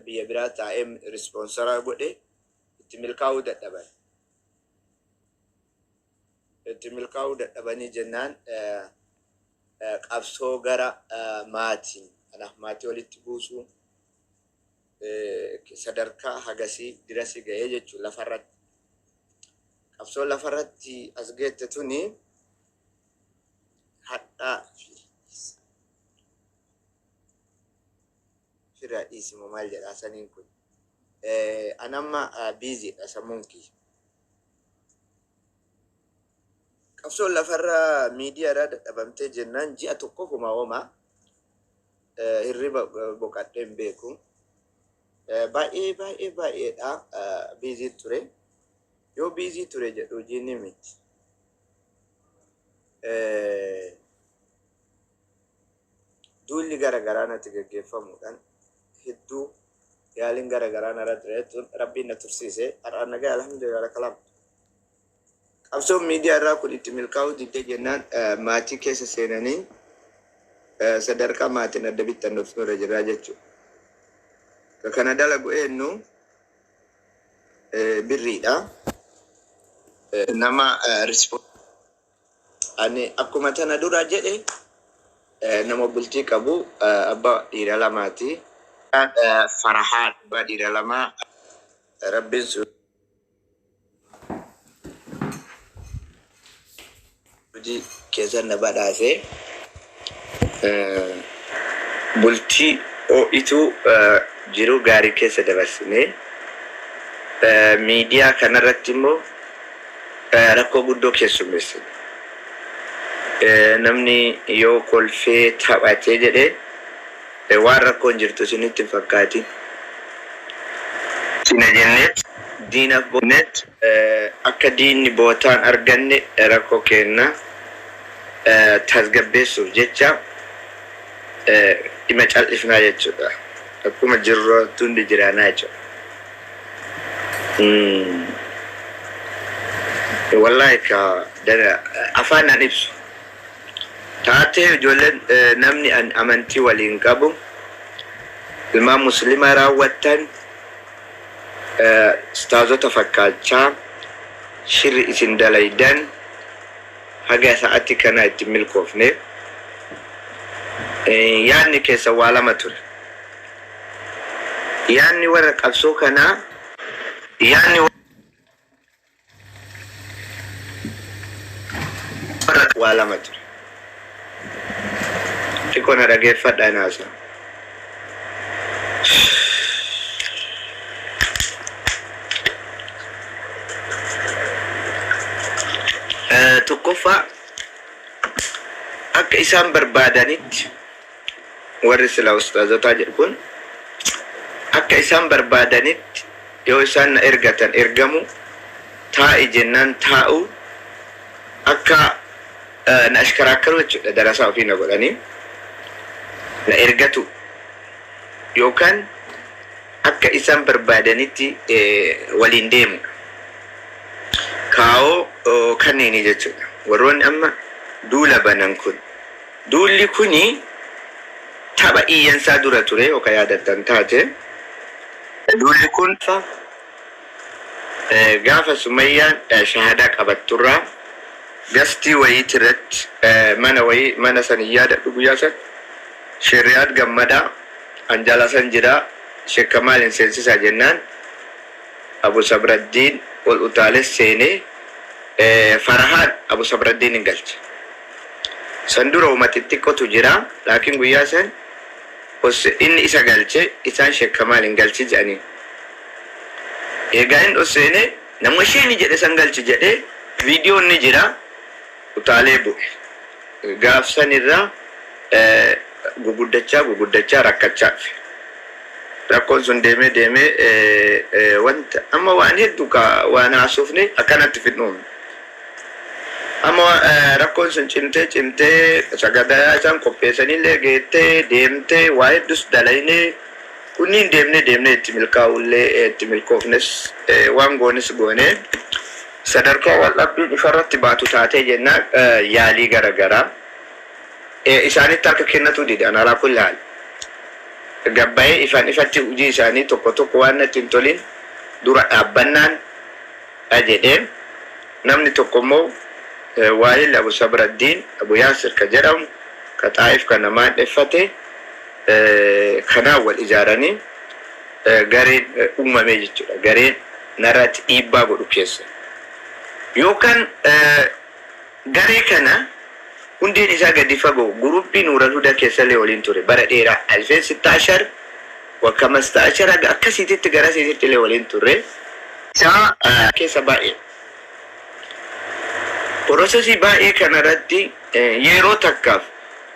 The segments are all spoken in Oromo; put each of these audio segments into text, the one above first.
Biyya biraa taa'ee sponsor godhe itti milkaa'uu dadhaban. Itti milkaa'uu dadhabanii jennaan qabsoo gara maatiin kanaaf maatii walitti buusuu sadarkaa hagasii dirasi ga'ee jechuudha lafarratti. Qabsoo lafarratti as geette tuni hadhaa fi firra dhiisimu maal jedhaa saniin kun. Anamma busy dha sammuun kiyya. Qabsoon lafarra miidiyaa irraa dadhabamtee jennaan ji'a tokko homa homaa hirriba boqadhee hin beeku. Baay'ee baay'ee baay'eedha busy ture. Yoo busy ture jedhu hojiin miti. Duulli gara garaa natti gaggeeffamuudhaan hedduu yaaliin gara garaa narra ture jechuun Rabbiin na tursiise. Har'a nagaa, alhamdulillah, kalaam. Qabsoon miidiyaa irraa kun itti milkaa'uu didee jennaan maatii keessa seenanii sadarkaa maatiin adda bittannuuf nurra jiraa jechuudha. Ka kana dalagu eenyu? Birriidha. Nama ani akkuma tana dura jedhe nama bultii qabu, abbaa dhiira lamaati. Farahaan abbaa dhiira lamaa Rabbiin Suudii keessa na badhaase. Bultii ho'ituu jiruu gaarii keessa dabarsinee miidiyaa kanarratti immoo rakkoo guddoo keessummeessine. Namni yoo kolfee taphatee jedhee waan rakkoon jirtu isinitti hin fakkaatin. Sina jenneet diinaaf boonnet akka diinni bootaan arganne rakkoo keenna tasgabbeessuuf jecha dhima cal'ifnaa jechuudha. Akkuma jirru hundi jiraanaa jechuudha. Wallahi ka afaan nan ibsu. Taatee ijoolleen namni amantii waliin qabu ilmaan musliimaa raawwattan ustaazota fakkaachaa shirri isin dalaydan haga sa'atii kana itti milkoofne. Yaadni keessa waa lama ture. Yaadni warra qabsoo kanaa, yaadni warra waa lama ture. Xiqqoo na dhageeffadhaa naasa. Tokkoffaa, akka isaan barbaadanitti warri sila ustaazotaa jedhu kun akka isaan barbaadanitti yoo isaan na ergatan ergamu, taa'i jennaan taa'u, akka na ashkaraakkaru jechuudha, darasaa ofii na godhanii na ergatu yookaan akka isaan barbaadanitti waliin deemu. Kaa'oo kanneeni jechuudha. Warroonni amma duula banan kun. Duulli kuni tapha iyyansaa dura ture yookaan yaadattan taate. Duulli kun gaafa Sumayyaan shahadaa qabatturraa gastii wayiiti irratti mana wayii, mana san hin yaadadhu, guyyaa san Sheriyaad Gammadaa anjala san jira, Sheek Kamaal hin seensisaa jennaan Abu Sabraddiin ol utaales seenee Farahaan Abu Sabraddiin hin galche. San dura uma xixiqqotu jira, laakiin guyyaa san inni isa galche, isaan Sheek Kamaal hin galchi jedhanii. Egaa inni ol seenee nama isheen jedhe san galchi jedhee viidiyoon ni jira, utaalee bu'e. Gaaf sanirraa guguddachaa guguddachaa rakkachaa dhufe. Rakkoon sun deemee deemee wanta amma waan hedduu waan haasofne akkanatti fidnuun. Amma rakkoon sun cimtee cimtee sagadaa isaan qopheessanillee geettee deemtee waa hedduus dalaynee kunniin deemnee deemnee itti milkaa'ullee itti milkoofnes waan goones goonee sadarkaa wal dhabbiin ifarratti baatu taatee jennaan yaalii gara garaa isaanitti harka kennatu dide. An alaa kulli haal Gabbayee ifaan ifatti hojii isaanii tokko tokko waan natti hin tolin dura dhaabbannaan dha jedhee namni tokko immoo waa'ee Abu Sabraddiin Abu Yaasir ka jedhamu ka Xaa'if ka namaa dheffate kanaan wal ijaaranii gareen uumamee jechuudha. Gareen narratti dhiibbaa godhu keessa. Yookaan garee kana hundeen isaa gadi fagoo guruppii Nuural Hudaa keessallee waliin ture bara dheeraa alfeen sittaashar wakkamas ta'ashar haga akkasiititti gara siititti illee waliin turre. Isaa keessa baay'ee. Processii baay'ee kanarratti yeroo takkaaf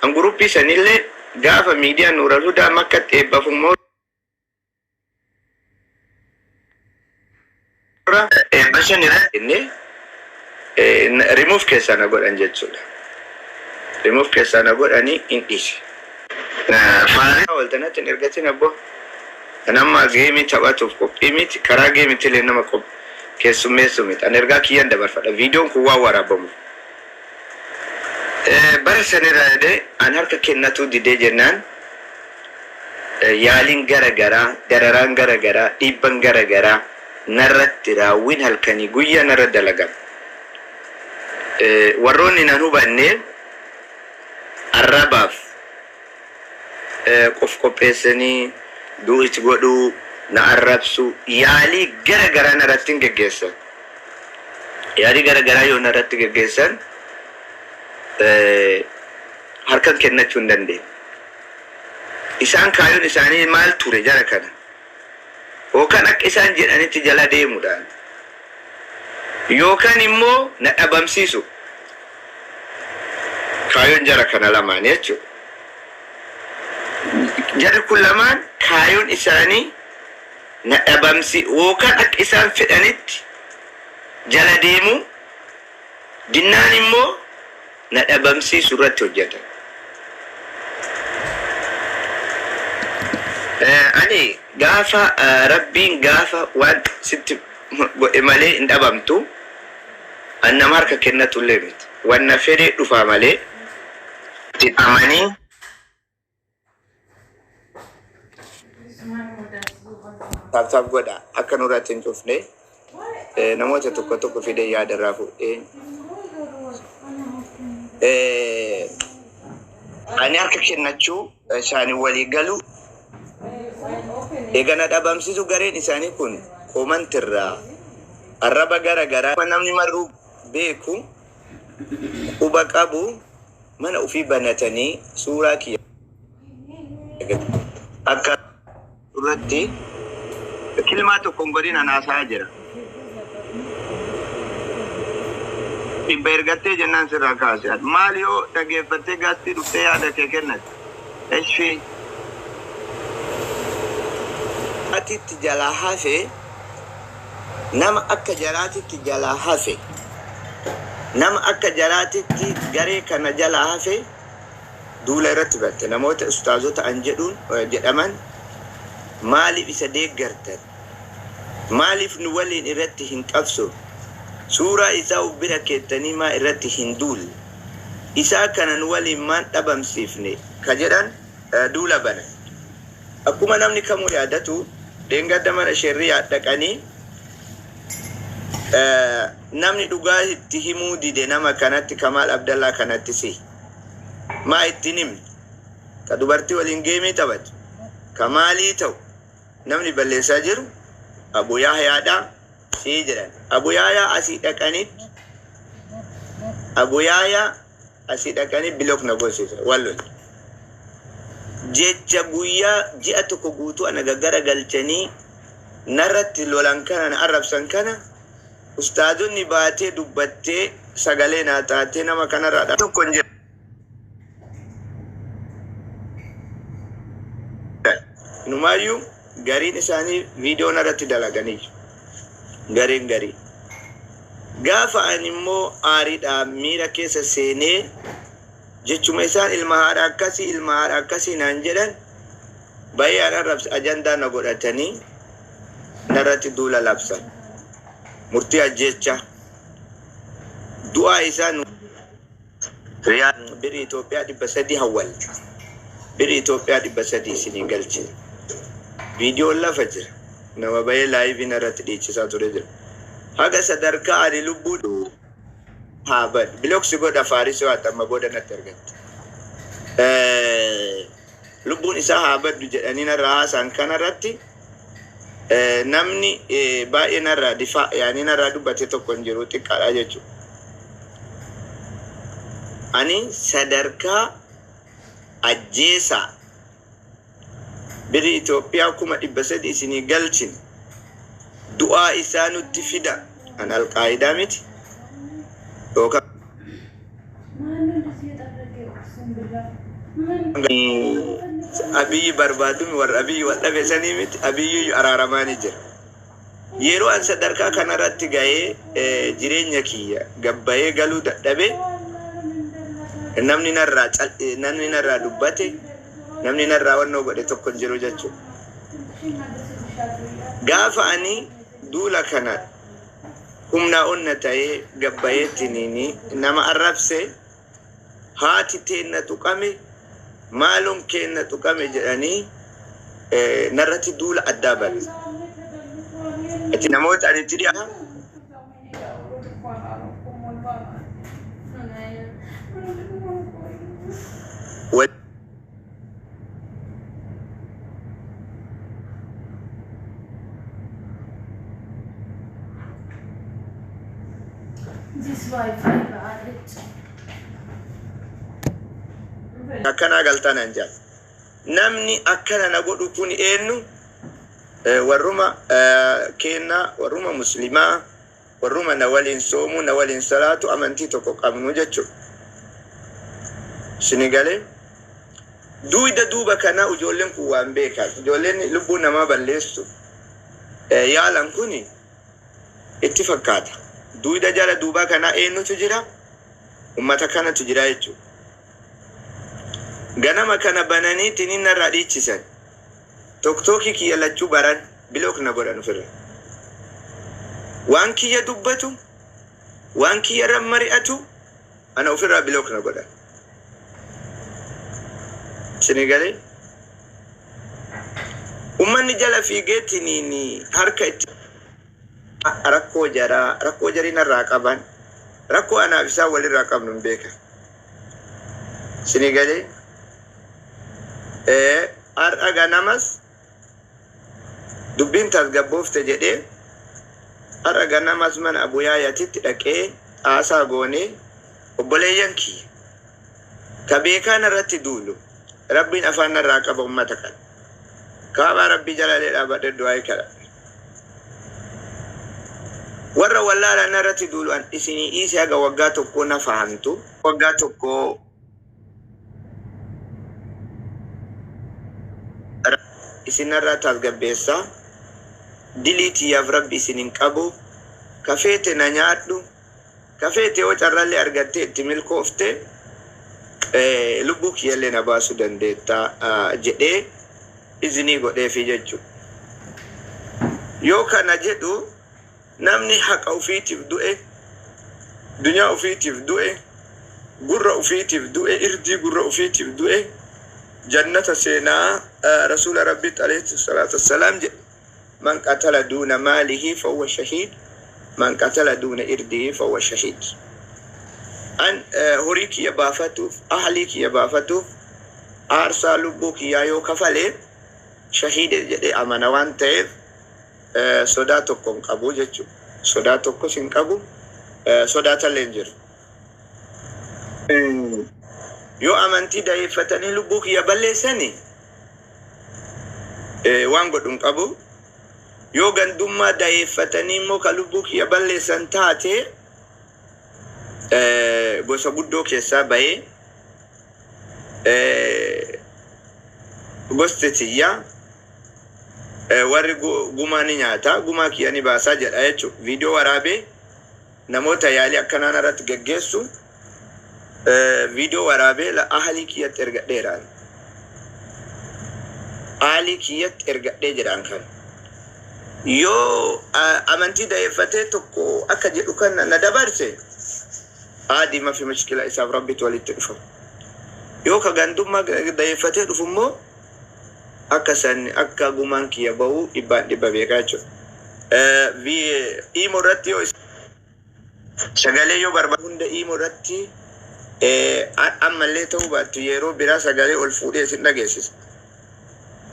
an guruppii sanillee gaafa miidiyaa Nuural Hudaa Makkatti eebbafummoo eebba shan irratti inni remove keessaa na godhan jechuudha. Remove keessaa na godhanii hin dhiise. Faana waltanatti hin ergatin abbo. Kan amma geemii taphatuuf qophii miti, karaa geemitti illee nama keessummeessu miti. An ergaa kiyyan dabarfadha. Viidiyoon kun waan waraabamu. Bara sanirraa jedhee an harka kennatuu didee jennaan yaaliin gara garaa, dararaan gara garaa, dhiibban gara garaa narratti raawwiin halkanii guyyaa narra dalagama. Warroonni nan hubanne arrabaaf qof qopheessanii du'it godhuu, na arrabsu, yaalii gara garaa narratti hin geggeessan. Yaalii gara garaa yoo narratti geggeessan harkan kennachuu hin dandeenye. Isaan kaayyoon isaanii maal ture jara kana? Yookaan akka isaan jedhanitti jala deemuudhaan yookaan immoo na dhabamsiisu. Kaayyoon jara kana lamaan jechuudha. Jarri kun lamaan kaayyoon isaanii na dhabamsi yookaan akka isaan fedhanitti jala deemuu dinnaan immoo na dhabamsiisu irratti hojjetan. Ani gaafa Rabbiin gaafa waan sitti godhe malee hin dhabamtu, an nama harka kennatu illee miti. Wanna fedhe dhufaa malee itti amanii tap tap godha akka nurratti hin cufne namoota tokko tokko fidee yaada irraa fuudhee ani harka kennachuu isaanii walii galu eegana dhabamsiisu gareen isaanii kun koomantirraa arraba gara garaa namni marruu beeku quba qabu mana ofii banatanii suuraa kiyya akka irratti kilmaa tokko hin godhin anaasaa jira. Dhibba ergattee jennaan sirraa kaase. Maal yoo dhageeffattee gaastii dhuftee yaada kee kennate? Eshi. Atitti jalaa hafe, nama akka jaraatitti jalaa hafe, nama akka jaraatitti garee kana jalaa hafe duula irratti batte. Namoota ustaazota an jedhuun jedhaman maaliif isa deeggartan? Maaliif nu waliin irratti hin qabso? Suuraa isaa uf bira keettanii maa irratti hin duulle? Isaa kana nu waliin maan dhabamsiifne? Ka jedhan duula banan. Akkuma namni kamuu yaadatu dheengadda mana sherriyaa dhaqanii namni dhugaa itti himuu dide nama kanatti Kamaal Abdallaa kanatti si. Maa ittiin himne? Ka dubartii waliin geemii taphatu. Ka maalii ta'u namni balleessaa jiru Abu Yahyaadha sii jedhan. Abu Yahyaa asii dhaqanitti Abu Yahyaa asii dhaqanii block na goosise wal lole. Jecha guyyaa ji'a tokko guutuu ana gaggara galchanii narratti lolan kana na arrabsan kana ustaazonni baatee dubbattee sagalee naa taatee nama kanarraa tokko hin jiru. Inumaayyuu gariin isaanii viidiyoo narratti dalaganii gariin garii. Gaafa ani immoo aariidhaan miira keessa seenee jechuma isaan ilma haadha akkasii ilma haadha akkasii naan jedhan baay'ee an arrabse ajandaa na godhatanii narratti duula labsan. Murtii ajjeechaa du'aa isaan riyaal birrii Itoophiyaa 300 hawwalte. Birri Itoophiyaa 300 isinii galchina. Viidiyoon lafa jira. Nama bahee live narratti dhiichisaa ture jira. Haga sadarkaa ani lubbuu haa bad. Block si godha Faarisoo ati amma booda natti argatta. Lubbuun isaa haa baddu jedhanii narraa haasa'an kanarratti namni baay'ee narraa difaa yaanii narraa dubbate tokko hin jiru xiqqaadha jechuudha. Ani sadarkaa ajjeesaa birrii Itoophiyaa 300,000 isinii galchine du'aa isaa nutti fida an alqaayidaa miti yookaan Abiyyi barbaadumi warra Abiyyi wal dhabe sanii miti Abiyyiyyu araaramaani jira. Yeroo an sadarkaa kanarratti gahee jireenya kiyya gabbayee galuu dadhabe namni narraa namni narraa dubbate namni narraa wannoo godhe tokko hin jiru jechuudha. Gaafa ani duula kana humnaa onna ta'ee gabbayeettiniin nama arrabse haati teenna tuqame maalon keenna tuqame jedhanii narratti duula addaa bane. Ati namoota ani itti dhiyaa Akkanaa galtaa naan jedhan. Namni akkana na godhu kun eenyu? Warruma keenna, warruma muslimaa, warruma na waliin soomu, na waliin salaatu, amantii tokko qabnu jechuudha. Sini galee? Duuda duuba kanaa ijoolleen kun waan beekan. Ijoolleen lubbuu namaa balleessu yaalan kuni itti fakkaata. Duuda jala duubaa kanaa eenyutu jira? Ummata kanatu jira jechuudha. Ganama kana bananii tiniin narraa dhiichisan. Toktookii kiyya lachuu baran block na godhan ofirra. Waan kiyya dubbatu, waan kiyya irra mari'atu ana ofirraa block na godhan. Isinii galee? Ummanni jala fiigee tiniin harka itti rakkoo jaraa, rakkoo jarii narraa qaban, rakkoo anaaf isaan walirraa qabnu hin beekan. Isinii galee? Har'a ganamas dubbiin tasgabboofte jedhee har'a ganamas mana Abu Yaayatitti dhaqee haasaa goonee obboleeyyan kiyya ka beekaa narratti duulu Rabbiin afaan narraa qaba ummata kana. Kaabaa Rabbii jalalee dhaabadhe du'aa'ii kadhadhe. Warra wallaalaa narratti duulu an isinii dhiise haga waggaa tokkoo na fahamtu. Waggaa tokkoo isin narraa tasgabbeessa. Dilii tiyyaaf Rabbi isin hin qabu. Ka feete na nyaadhu. Ka feete yoo carrallee argattee itti milkoofte lubbuu kiyyallee na baasuu dandeetta jedhee izinii godheefi jechuudha. Yoo kana jedhu namni haqa ufiitiif du'e, dunyaa ufiitiif du'e, gurra ufiitiif du'e, irdii gurra ufiitiif du'e jannata seenaa Rasuula Rabbiitti alayhi salaatu wassalaam jedhe. Man qatala duuna maalihi fahuwa shahiid, man qatala duuna irdihi fahuwa shahiid. An horii kiyya baafatuuf, ahlii kiyya baafatuuf aarsaa lubbuu kiyyaa yoo kafale shahiida jedhee amana waan ta'eef sodaa tokko hin qabu jechuudha. Sodaa tokkos hin qabu, sodaatallee hin jiru. Yoo amantii dayeeffatanii lubbuu kiyya balleessani waan godhu hin qabu. Yoo gandummaa dayeeffatanii immoo ka lubbuu kiyya balleessan taate gosa guddoo keessaa bahee gosti tiyya warri gumaa ni nyaata gumaa kiyya ni baasaa jedha jechuudha. Viidiyoo waraabee namoota yaalii akkanaa narratti geggeessu viidiyoo waraabee ahalii kiyyatti ergadheera. Ahalii kiyyatti ergadhee jedhaan kan. Yoo amantii dayeeffatee tokko akka jedhu kana na dabarse aadii mafi mushkila isaaf rabbitu walitti dhufa. Yoo ka gandummaa dayeeffatee dhufu immoo akka san akka gumaan kiyya bahu dhibbaan dhibba beekaa jechuudha. Imo irratti yoo sagalee yoo barbaadu hunda imo irratti ammallee ta'uu baattu yeroo biraa sagalee ol fuudhee isin dhageessisa.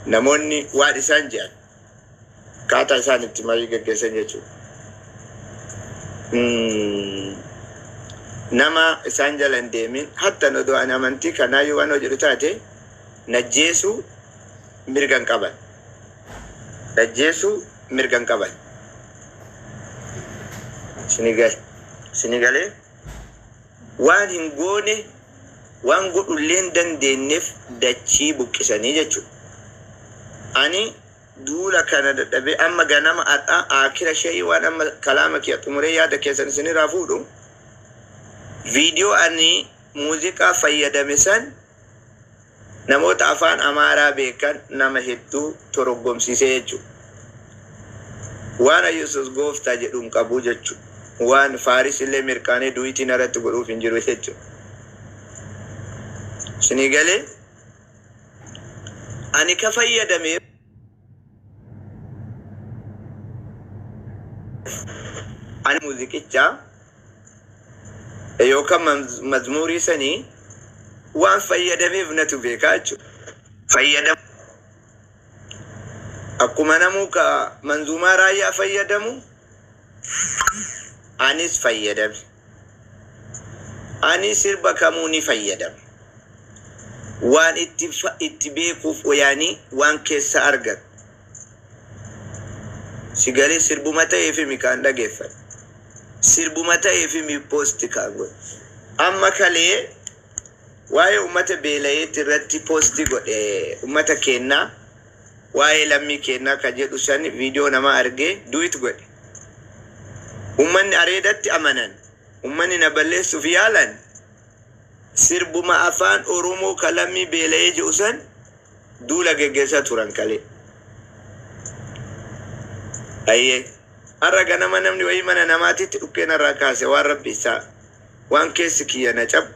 Namoonni waan isaan jedhan akkaataa isaan itti marii gaggeessan jechuudha. Nama isaan jala hin deemin hatta odoo ani amantii kanaa yoo waan hojjedhu taate najjeesuu mirga hin qaban. Najjeesuu mirga hin qaban. Sinigalee waan hin goone waan godhullee hin dandeenyeef dachii buqqisanii jechuudha. Ani duula kana dadhabee amma ganama har'aa aakira shayii waan amma kalaama kiyya xumuree yaada keessan isinirraa fuudhu viidiyoo ani muuziqaa fayyadame san namoota afaan Amaaraa beekan nama hedduu toroggomsiisee jechuudha. Waan Yesuus gooftaa jedhu hin qabu jechuudha. Waan Faaris illee mirqaanee du'iitiin irratti godhuuf hin jiru jechuudha. Isinii galee ani ka fayyadame ani muuziqichaa yookaan mazmuurii sanii waan fayyadameef natu beekaa jechuudha. Fayyadamu akkuma namuu ka manzuumaa raayyaa fayyadamu anis fayyadame. Ani sirba kamuu ni fayyadama. Waan itti beekuuf yaanii waan keessa argatu. Sigalee sirbuma ta'eef mi kaan dhageeffadhe. Sirbuma ta'eef mi post kaan godhe. Amma kalee waa'ee uummata beela'eetti irratti post godhe uummata kennaa waa'ee lammii kennaa ka jedhu san viidiyoo nama argee duet godhe. Uummanni areedatti amanan. Uummanni na balleessuuf yaalan sirbuma afaan Oromoo ka lammii beela'ee jedhu san duula geggeessaa turan kalee. Ayyee. Har'a ganama namni wayii mana namaatitti dhukkeen irraa kaase waan rabbi isaa waan keessi kiyya na cabu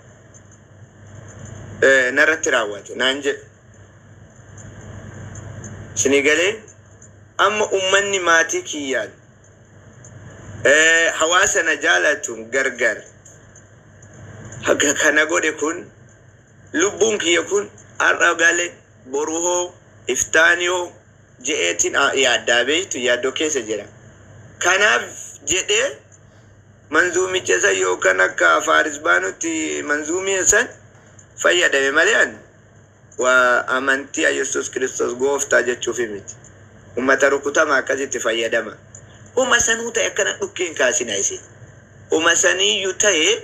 narratti raawwate naan jedhe. Isinii galee amma uummanni maatii kiyyaan hawaasa na jaalatuun gargar kana godhe kun lubbuun kiyya kun har'a gale boru hoo iftaani hoo je'eetiin yaaddaa beektu yaaddoo keessa jira. Kanaaf jedhee manzuumicha san yookaan akka Faaris baanutti manzuumii san fayyadame malee ani waa amantii Yesuus Kiristoos gooftaa jechuuf miti. Uummata rukutama akkasitti fayyadama. Uma sanuu ta'e akkana dhukkeen kaasina isin. Uma saniiyyuu ta'e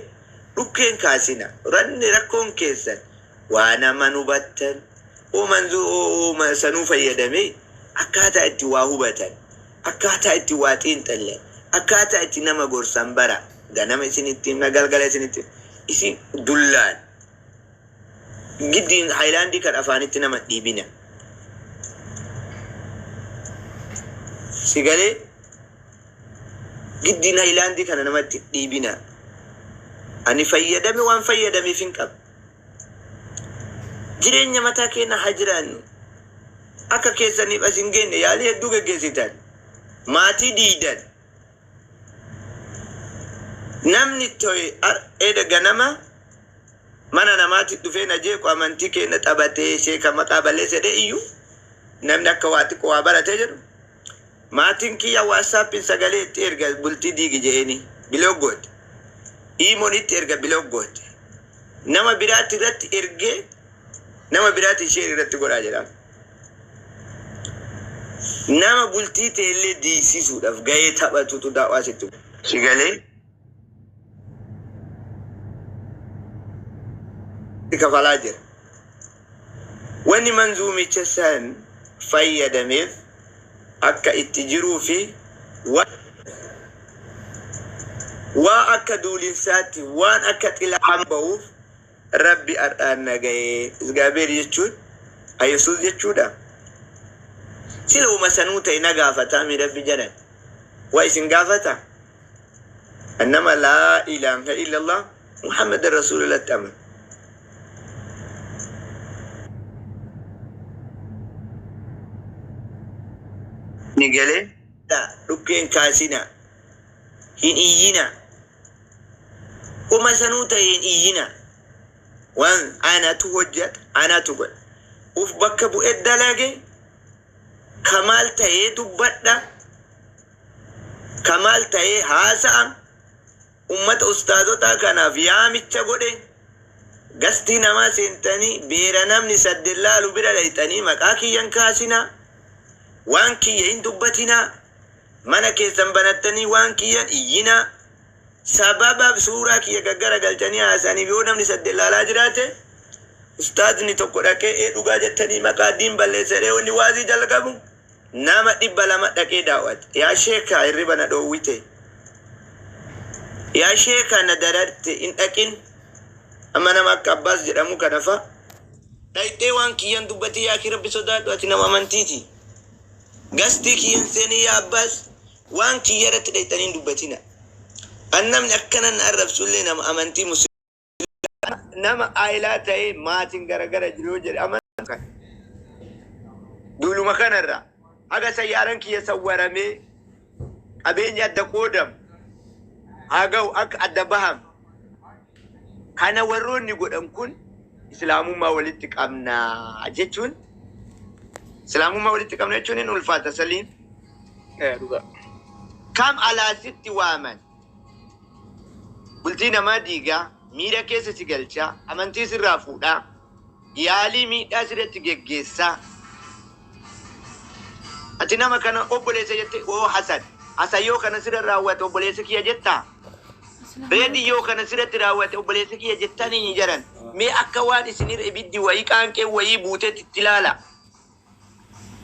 dhukkeen kaasina. Ranni rakkoon keessan waa nama hubattan uma sanuu fayyadamee akkaataa itti waa hubatan akkaataa itti waa xiinxallan akkaataa itti nama gorsan bara ganama isinitti himna galgala isinitti isin dullaan giddiin haayilaandii kan afaanitti nama dhiibina. Sigalee giddiin haayilaandii kana namatti dhiibina. Ani fayyadame waan fayyadameef hin qabu. Jireenya mataa keenya haa jiraannu. Akka keessaniif as hin geenye yaalii hedduu geggeessitan. Maatii diidan. Namni to'e eda ganama mana namaatti dhufee na jeequ amantii keenya taphatee sheeka maqaa balleessa jedhee iyyuu namni akka waa xiqqoo waa baratee jedhu. Maatiin kiyya WhatsAppiin sagalee itti erga bultii diigi je'eeni block goote. Imoon itti erga block goote. Nama biraatti irratti ergee nama biraatti ishee irratti godhaa jedhama. Nama bultii ta'ellee diisisuudhaaf gahee taphatutu daawwaa sitti. Sigalee kafalaa jira. Wanni manzuumicha san fayyadameef akka itti jiruu fi waa akka duulinsaatti waan akka xilaa bahuuf rabbi har'aan nagahee Izgaabeer jechuun Yesuus jechuudha. Sila uma sanuu ta'e na gaafataa mi rabbi jedhan. Waa isin gaafata? Annama laa ilaaha illallah Muhammad rasuulullahtti amana. Ni galee? Dhukkeen kaasina, hin iyyina, homa sanuu ta'e hin iyyina. Waan anatu hojjata, anatu godha, uf bakka bu'e dalage, kamaal ta'ee dubbadha, kamaal ta'ee haasa'a. Ummata ustaazotaa kanaaf yaamicha godhe: gastii namaa seentanii beera namni sadden laalu bira dhayxanii maqaa kiyyan kaasinaa, waan kiyya hin dubbatinaa, mana keessan banattanii waan kiyyan iyyinaa. Sababa suuraa kiyya gaggara galchanii haasa'aniif yoo namni sadden laalaa jiraate, ustaazni tokko dhaqee "Ee, dhugaa jettanii, maqaa diin balleessa" jedhee wanni waazii jalqabu, nama 200 dhaqee daawwate. "Yaa sheekaa, hirriba na dhoowwite. Yaa sheekaa, na dararte." Hin dhaqin. Amma nama akka Abbaas jedhamu kana fa dhayxee waan kiyyan dubbate. Yaa kii, Rabbi sodaadhu, ati nama amantiiti. Gastii kiyyan seenii, yaa Abbaas, waan kiyya irratti dhayxanii hin dubbatina. An namni akkana na arrabsullee nama amantii Muslimaa, nama aayilaa ta'ee maatiin garagara jiru yoo jedhe amantu kana. Duuluma kanarraa haga sayyaaran kiyya sawwaramee qabeenyi adda qoodamu haa ga'u, akka adda bahamu kana warroonni godhan kun Islaamummaa walitti qabna jechuun, Islaamummaa walitti qabna jechuun hin ulfaata, Saliim. Dhugaa. Kam alaa sitti waaman, bultii namaa diigaa, miira keessa si galchaa, amantii sirraa fuudhaa, yaalii miidhaa sirratti geggeessaa. Ati nama kana obboleessa jette oo Hasan. Hasan yoo kana sirra raawwate obboleessa kiyya jettaa? Reedi yoo kana sirratti raawwate obboleessa kiyya jettanii hin jedhan. Mee akka waan isinirra ibiddi wayii, qaanqee wayii buutetti itti ilaala.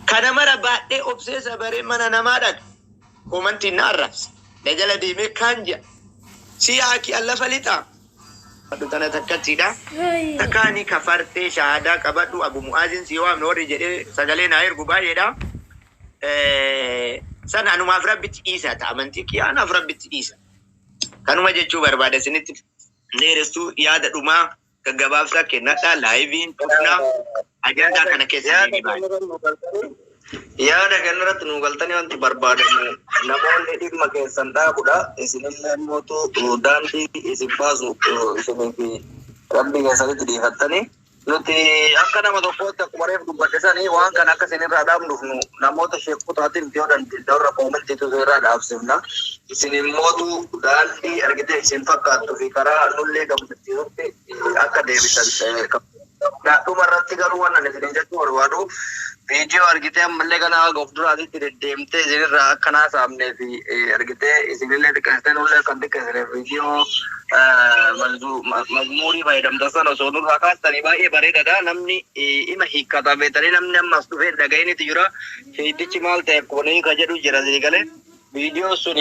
Kana mara baadhee, obsee, sabaree mana namaa dhaqa. Koomantiin na arrabsa. Na jala deemee kaan jedha. Si yaaki allafa lixaa. Tana takkattiidha. Takkaani kafartee shahaadaa qabadhu. Abu Mu'aazin si waamne warri jedhee sagalee naa ergu baay'eedha. Sana anumaaf Rabbitti dhiisa ta'a, amantii kiyya anaaf Rabbitti dhiisa. Kanuma jechuu barbaada. Isinitti dheeressuu, yaada dhumaa gaggabaabsaa kennadhaa, liveiin cufnaa, ajandaa kana keessa Yaada ni baay'ee. Yaada kanarratti nu galtanii, wanti barbaadamu namoonni dhimma keessan dhaabudha. Isinillee mootu daandii isin baasu isinii fi Rabbi keessanitti dhiifattanii. Nuti akka nama tokkootti, akkuma reef dubbadhe sanii, waan kana akka isinirraa dhaabnuuf nu namoota sheekotaatiin yoo dandeenye warra koomentiitu irraa dhaabsifna. Isin immootu daandii argite isin fakkaattuu fi karaa nullee gammachiisutti akka deebisan. Dhuma irratti garuu waan ani isin jechuu barbaadu, viidiyoo argitee ammallee kana haga of duraatitti deddeemtee isinirraa akka naasaamnee fi argitee isinillee xiqqeessitee nullee akka hin xiqqeessineef, viidiyoo mazmuurii fayyadamtan sana osoo nurraa kaastanii baay'ee bareedaadha. Namni ima hiikkata beektanii, namni ammas dhufee dhaga'initu jira. Sheeytichi maal ta'e akkuma ni ka jedhu jira sii galee. Viidiyoon sun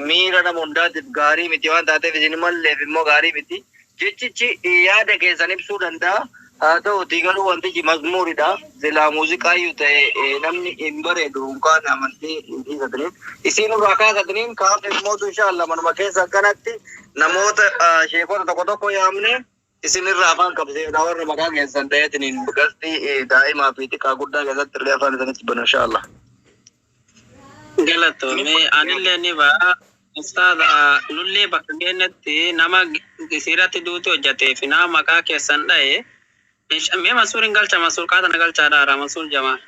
miira nama hundaatiif gaarii miti waan taateef, isin malleef immoo gaarii miti. Jechichi yaada keessan ibsuu danda'a. Haa ta'utii garuu wantichi mazmuuridha. Silaa muuziqaayyuu ta'e namni hin bareedu unkaan amantii hin dhiisataniin. Isiin irraa kaasataniin kaaf immootu inshaAllah manuma keessan kanatti namoota sheekota tokko tokko yaamne isin irraa afaan qabsiifna, warra maqaa keessan ta'eetiniin gastii daa'imaa fi xiqqaa guddaa keessatti illee afaan isanitti banu inshaAllah. Galatoomii, anillee ni ba'a. Ustaaza, nullee bakka keenyatti nama isiirratti duuti hojjetee fi nama maqaa keessan dha'e. Mee Mansuur hin galcha, Mansuur qaata na galchaa dhaara, Mansuur Jamaal.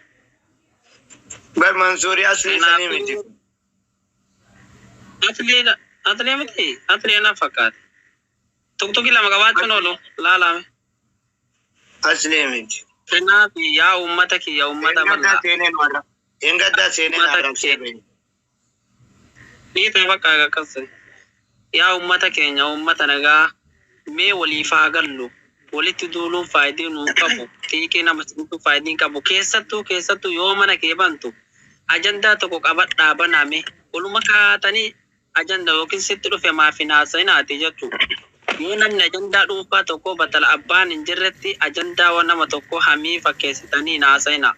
Bar Mansuurii aslii sanii miti. Aslii, aslii miti, aslii na fakkaate. Tuktukii lama qabaachuun oolu laalame. Aslii miti. Kanaaf yaa uummata kiyya, uummata Engaddaa bal'aa. seeneen warra. Engaddaa seeneen Uummata arrabsee keenya. ba'e. Dhiisa bakka akkas. Yaa uummata keenya, uummata nagaa, mee waliif haa gallu. Walitti duuluun faayidaa nuu qabu. Xiiqii nama sibitu faayidaa hin qabu. Keessattuu keessattuu yoo mana kee bantu ajandaa tokko qabadhaa baname. Waluma kaatanii ajanda yookiin sitti dhufe maaf hin haasa'inaati jechuudha. Yoo namni ajandaa dhuunfaa tokko batala abbaan hin jirretti ajandaa waan nama tokko hamii fakkeessitanii hin haasa'inaa.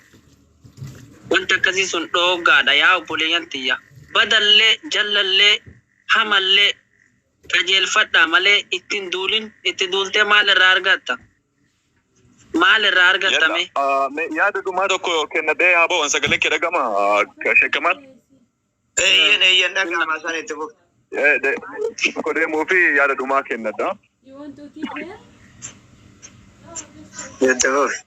Wanti akkasii sun dhooggaadha, yaa obboleeyyan tiyya. Badallee, jallallee, hamallee qajeelfadhaa malee ittiin duulin. Itti duultee maal irraa argatta? Maal irraa Yalla, argattame? Yaada dhumaa tokko kennadhee haa ba'u, sagalee kee dhagama sheekamaan. Eeyyen, eeyyen, dhagama san itti fufi. Tokko deemuu fi yaada dhumaa kennadha. You want to keep here? Itti fufi.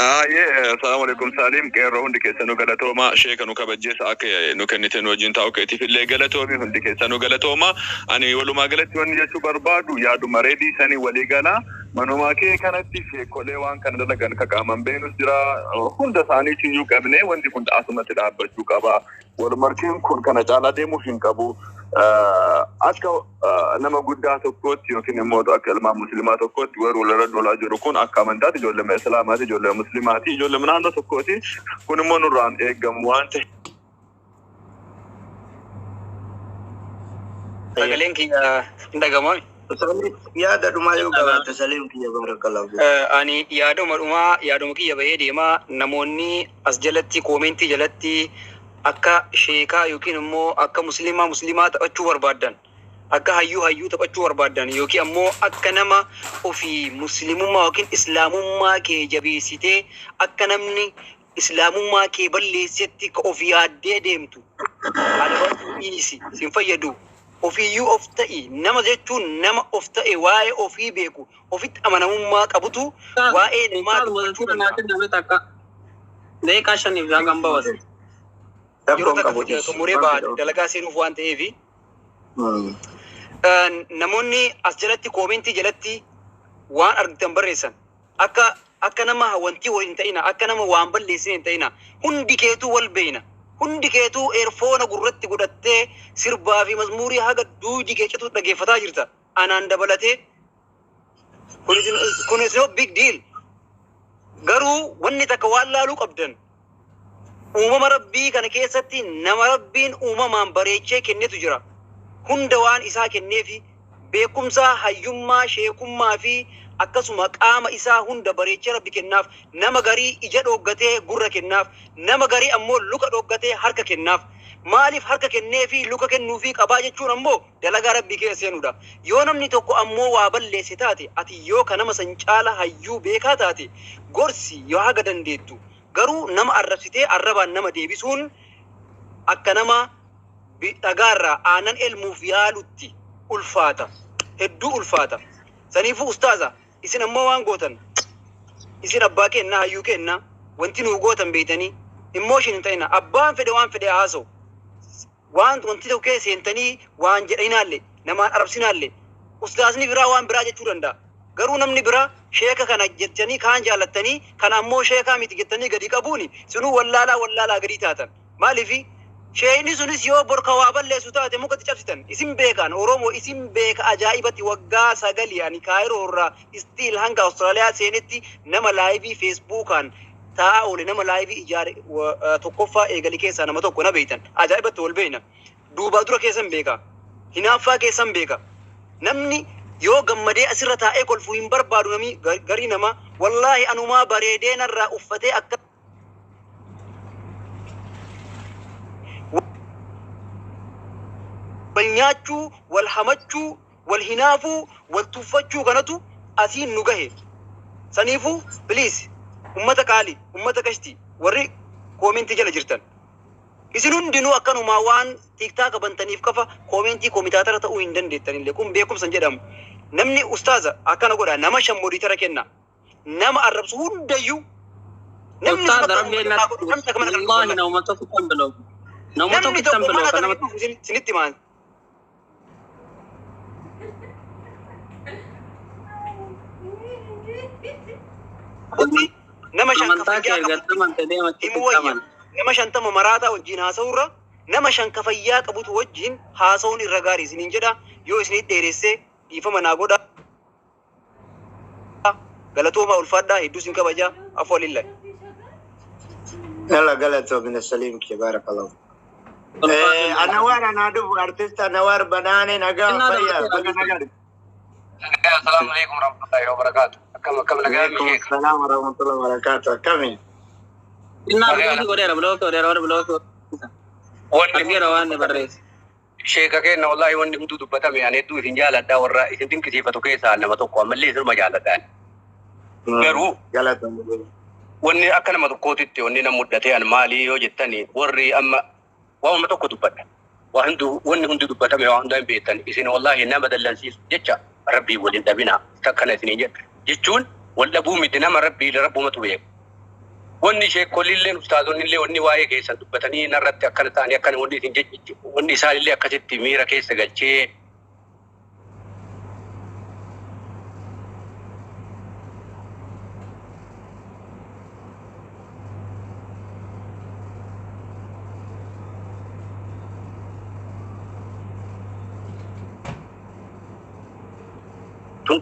Ayyee, assalamu alaikum Salim, qeerroo hundi keessanuu galatooma, sheeka nu kabajjeessa akka nu kennite nu wajjin taa'u keetiif illee galatoomi, hundi keessanuu galatooma. Ani walumaa galatti wanni jechuu barbaadu yaaduma reedii sanii walii gala. Manumaa kee kanatti sheekolee waan kana dalagan ka qaaman beenus jira, hunda isaaniitiyyuu qabnee wanti kun asumatti dhaabbachuu qaba. Walmarkiin kun kana caalaa deemuu hin qabu. Akka nama guddaa tokkootti yookiin immoo akka ilmaan musliimaa tokkootti warri walirra lolaa jiru kun akka amantaatti ijoollee islaamaati, ijoollee musliimaati, ijoollee naannoo tokkooti. Kun immoo nurraan eegamu waan ta'eef. Sagaleen kiyya hin dhagamaa? Yaada dhumaa yoo qabaatte, Saliim kiyya, barakallahu fiik. Ani yaaduma dhumaa yaaduma kiyya bahee deemaa. Namoonni as jalatti koomentii jalatti akka sheekaa yookiin immoo akka musliimaa musliimaa taphachuu barbaaddan, akka hayyuu hayyuu taphachuu barbaaddan, yookiin ammoo akka nama ofii muslimummaa yookiin islaamummaa kee jabeessitee akka namni islaamummaa kee balleessetti ka of yaaddee deemtu adabachuu dhiisi, sin fayyadu. Ofiiyyuu of ta'i. Nama jechuun nama of ta'e, waa'ee ofii beeku, ofitti amanamummaa qabutu waa'ee namaa Ustaaz dubbachuu wazira danda'a. naa kenname takka. Daqiiqaa 5f hangam bawas. Yeroo Rakkoon takka qabu dhiisi. xumuree ba'a, dalagaa seenuuf waan ta'eefi. Namoonni as jalatti koomentii jalatti waan argitan barreessan akka nama wanti wal hin ta'ina, akka nama waan balleessine hin ta'ina. Hundi keetuu wal beeyna, hundi keetuu earphone gurratti godhattee sirbaa fi mazmuurii haga duudi kee citu dhageeffataa jirta, anaan dabalatee. Kun is not big deal. Garuu wanni takka waan laaluu qabdan, uumama rabbii kana keessatti nama rabbiin uumamaan bareechee kennetu jira. Hunda waan isaa kenneefi, beekumsa, hayyummaa, sheekummaa fi akkasuma qaama isaa hunda bareechee rabbi kennaaf. Nama garii ija dhooggatee gurra kennaaf, nama garii ammoo luka dhooggatee harka kennaaf. Maaliif harka kennee fi luka kennuu fi qabaa jechuun ammoo dalagaa rabbii keessa seenuudha. Yoo namni tokko ammoo waa balleesse taate, ati yoo ka nama san caala hayyuu beekaa taate gorsi yoo haga dandeettu. Garuu nama arrabsitee arrabaan nama deebisuun akka nama dhagaarraa aanan elmuuf yaalutti ulfaata, hedduu ulfaata. Saniifuu ustaaza, isin ammoo waan gootan, isin abbaa kenna, hayyuu kenna, wanti nuu gootan beeytanii immooshin hin ta'ina. Abbaan fedhe waan fedhe haasa'u, waan wanti tokko keessa seentanii waan jedhaninaallee namaan arabsinaallee, ustaazni biraa waan biraa jechuu danda'a. Garuu namni biraa sheeka kana jettanii kaan jaallattanii, kana ammoo sheekaa miti jettanii gadi qabuuni sunuu wallaalaa wallaalaa gadi taatan. Maaliifi sheekni sunis yoo borka waa balleessu taate mukatti cabsitan. Isin beekaan Oromoo isin beeka ajaa'ibatti. Waggaa 9 ani Kaayiroo irraa still hanga Awustiraaliyaa seenetti nama live Facebookaan taa'aa oole, nama live ijaare tokkoffaa eegali keessaa nama tokko. Na beeytan, ajaa'ibatti wal beeyna. Duubaa dura keessan beeka, hinaaffaa keessan beeka. Namni yoo gammadee asirra taa'ee kolfuu hin barbaadu. Namni garii nama wallaahi anumaa bareedee narraa uffatee akka wal nyaachuu, wal hamachuu, wal hinaafuu, wal tuffachuu kanatu asiin nu gahe. Saniifuu please, ummata qaali, ummata qashti, warri koomentii jala jirtan, isin hundinuu akkanumaa waan TikTok bantaniif qofa koomentii commentator ta'uu hin dandeettanillee. Kun beekumsa hin jedhamu. Namni ustaaza akkana godha, nama shan moderator kenna, nama arrabsu hundayyuu. Namni sun Ustaaz akkanuma rabbi haa godhu, namni takka mana kana dhufu wallahi wallahi. nama tokko kan biloo. Nama Namni tokko kan tokko biloo mana kan kana nama hin dhufu isinitti himaan. Nama shan ka amantaa kee fayyaa qabutti argatte amante deematti himuu wayya. aman. Nama 50 maraataa wajjin haasa'urra nama shan ka fayyaa qabutu wajjin haasa'uun irra gaarii isiniin jedha. Yoo isinit dheeressee dhiifama naa godha. Galatoomaa, ulfaadhaa, hedduu isin kabaja. Afwa lillahi. Yalla, galatoomina Saliim kee, barakallahu. Anawar anaa dhufu, artist Anawar Banaane, nagaa Innaa fayyaa dabalatee baga nagaa dhufte. Assalamu alaikum warahmatullahi wabarakatuh. Akkam akkam, nagaa Alaikum sheekh? assalam warahmatullahi wabarakatuh. Akkami? Innaa block godheera, block godheera, warra block Wanni argeera waan inni barreesse. Sheeka kenna, wallahi wanni hunduu dubbatame. Ani hedduu isin jaaladha, warra isin dinqisiifatu keessaa nama tokko, ammallee isinuma jaaladhaan. Garuu Galatoomii. wanni akka nama tokkootitti wanni na mudhate an maali yoo jettani, warri amma waanuma tokko dubbadha. Waa hundu, wanni hundi dubbatame, waa hundaa hin beektan. Isin wallaahi nama dallansiisu jecha rabbii waliin dhabina akkana isiniin jedha. Jechuun wal dhabuu miti, nama rabbii rabbumatu beeku. Wanni sheekolillee, ustaazonnillee, wanni waa'ee keessan dubbatanii narratti akkana ta'anii akkana wanni isin jechu, wanni isaanillee akkasitti miira keessa galchee tun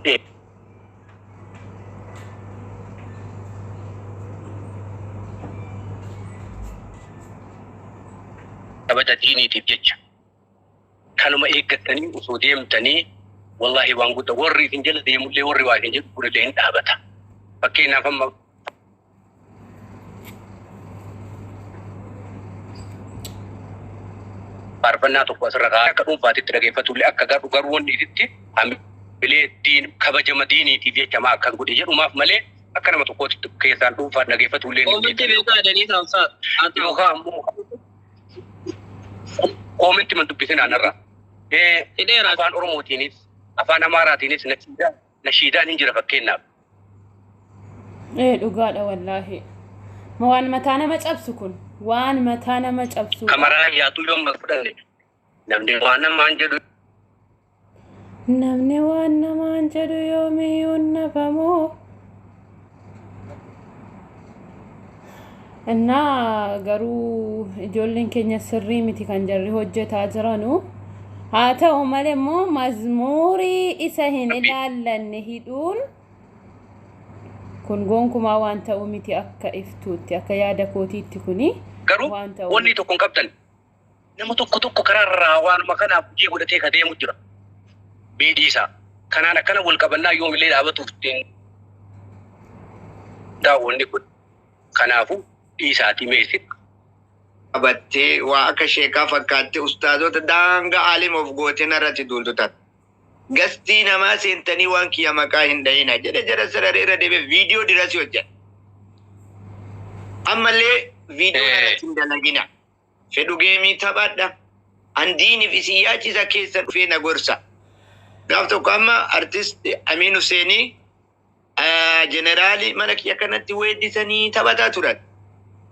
kabaja diiniitiif jecha kanuma eeggattanii osoo deemtanii, wallaahi waan guddaa warri isin jala deemullee, warri waa isin jedhu kunillee hin dhaabata. Fakkeenyaaf amma faarfannaa tokko asirra kaa'ee akka dhuunfaatitti dhageeffatullee akka garuu garuu wanni isitti hamilee diin kabajama diiniitiif jecha maa akkas godhe jedhumaaf malee akka nama tokkootti keessaan dhuunfaan dhageeffatullee ni Comment beekaa jedhanii taa'u. Yookaan ammoo comment man dubbisin anarra. Hidheera. Afaan Oromootiinis afaan Amaaraatiinis nashiidaan hin jira fakkeenyaaf. Ee, dhugaadha wallaahi. Ma waan mataa nama cabsu kun, waan mataa nama cabsu. Kamaraa yaatu yoo amma fudhanne, namni waan namaan jedhu Namni waan namaan jedhu yoomiyyuu nafamu. Innaa garuu ijoolleen keenya sirrii miti kan jarri hojjetaa jiranu. Haa ta'u malee immoo mazmuurii isa hin ilaallanne hidhuun kun gonkumaa waan ta'u miti, akka iftuutti, akka yaada kootiitti kuni garuu waan ta'u wanni miti. Tokko hin qabdan, nama tokko tokko karaarraa waanuma kanaaf hojii godhatee ka deemu jira. Miidhii isaa. Kanaan akkana wal qabannaa yoomillee dhaabatuuf ittiin daawwanni kun. Kanaafuu dhiisaatii meessi. Qabattee waa akka sheekaa fakkaattee ustaazota daangaa aalima of gootee narratti duultu tana. Gastii namaa seentanii waan kiyya maqaa hin dhahina jedhe, jara sararee irra deebi'e viidiyoo dirasii hojjedha. Ammallee viidiyoo narratti hin dalagina. Fedhu game taphadha. An diiniif isin yaachisa keessa dhufee na gorsa. Gaaf tokko amma artist Amiin Huseenii jeneraali mana kiyya kanatti weeddisanii taphataa turan.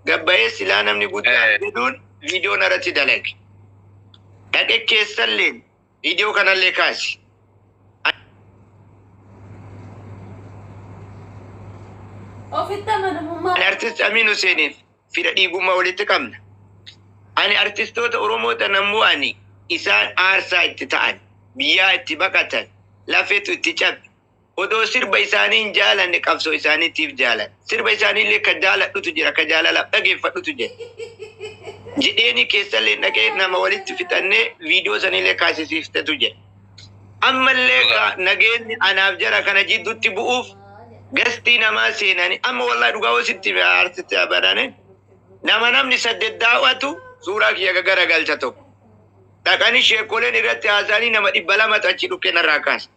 Gabbayee silaa namni guddaan jedhuun viidiyoo narratti dalage. Dhaqe keessallee viidiyoo kanallee kaasi. Ofitti amanamummaa. Ani artist Amiin Huseeniif fira dhiigummaa walitti qabna. Ani artistoota Oromoo tanammoo ani isaan aarsaa itti ta'an, biyyaa itti baqatan, lafeetu itti cabe. Odoo sirba isaanii hin jaalanne qabsoo isaaniitiif jaalan. Sirba isaaniillee ka jaaladhutu jira, ka jaalalaaf dhageeffadhutu jira. Jedheeni keessallee dhaqee nama walitti fixannee viidiyoo sanillee kaasisiiftetu jira. Ammallee ka nageenyi anaaf jara kana jidduutti bu'uuf gastii namaa seenanii amma wallahi dhugaa hositti artisti abadane nama namni saddeet daawwatu suuraa kiyya garagalcha tokko. Dhaqanii sheekoleen irratti haasa'anii nama 200tu achi dhukkee narraa kaasa.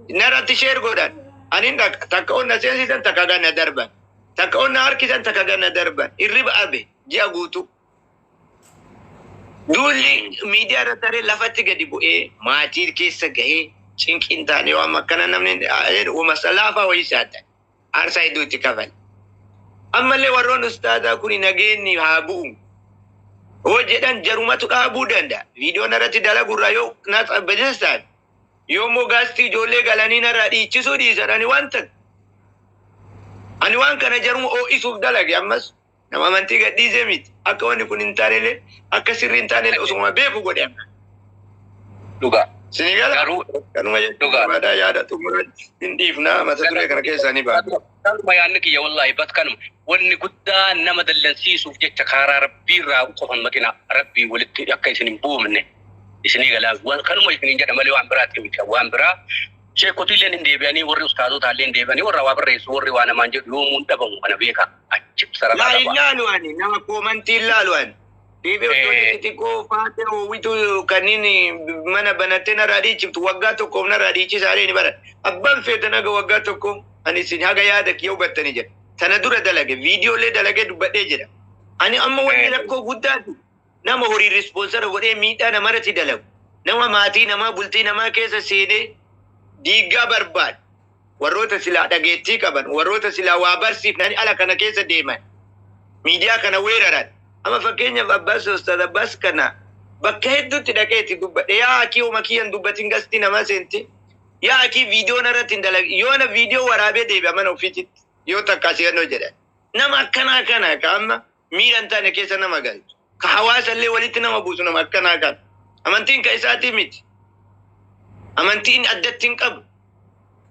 Narratti share godhan. Anin dhaqa, takka onna seensisan, takka ganna darban. Takka onna harkisan, takka ganna darban. Irriba abe ji'a guutuu. Duulli miidiyaa irra taree lafatti gadi bu'ee maatii keessa gahee cinqiin taane waan akkana namni uuma laafaa wayii saata. Aarsaa hedduu itti kafale. Ammallee warroon ustaazaa kun nageenyi haa bu'u. Hoo jedhan jarumatu dhaabuu danda'a. Viidiyoon irratti dalagurraa yoo na bejestaan, yoo immoo gaastii ijoollee galanii narraa dhiichisuu dhiisan, ani wanta ani waan kana jaruma ho'isuuf dalage. Ammas nama amantii gadhiisee miti. Akka wanni kun hin taanellee, akka sirrii hin taanellee osuma beeku godhe amma. Dhugaa. Sini gala. Garuu Kanuma jechuun Dhugaa. barbaadaa yaada xumuraa hin dhiifnaa, mata duree kana keessaa ni baana. Kanuma yaadni kiyya wallaahi bas kanuma. Wanni guddaa nama dallansiisuuf jecha karaa rabbiirraa qofan maqina, rabbii walitti akka isin hin buufne isinii galaa, kanuma isiniin jedha malee waan biraatti miti. Waan biraa sheekotiilleen hin deebi'anii, warri ustaazotaallee hin deebi'anii, warra waa barreessu, warri waa namaan jedhu yoomuun dhabamu, kana beeka achi sarara Laa, hin qaba. laalu, ani nama comment hin laalu ani. Deebi'ee ijoollee xixiqqoo faatee hoowitu kanneen mana banattee narraa dhiichiftu waggaa tokkoof narraa dhiichisaa ni bara. Abbaan feete naga waggaa tokko Ani isin haga yaada kiyya hubattanii jedha. Tana dura dalage viidiyoolee dalagee dubbadhee jedha. Ani amma wanni rakkoo guddaati. Nama horii rispoonsara godhee miidhaa namarratti dalagu. Nama maatii namaa bultii namaa keessa seenee diiggaa barbaadu. Warroota silaa dhageettii qaban, warroota silaa waa barsiifnani ala kana keessa deeman. Miidiyaa kana weeraran. Amma fakkeenyaaf Abbaas Ustaaz Abbaas kana bakka hedduutti dhaqee itti dubbadhe. Yaa akii homa kiyyan dubbatin gastii namaa seenti. Yaa akii viidiyoo narratti hin dalagin. Yoo na viidiyoo waraabee deebi'a mana ofiititti. Yoo takka asii jedhan. Nama akkanaa kana ka amma miira hin taane keessa nama galchu. Ka hawaasa illee walitti nama buusu nama akkanaa kana. Amantiin ka isaatii miti. Amantiin addatti hin qabu.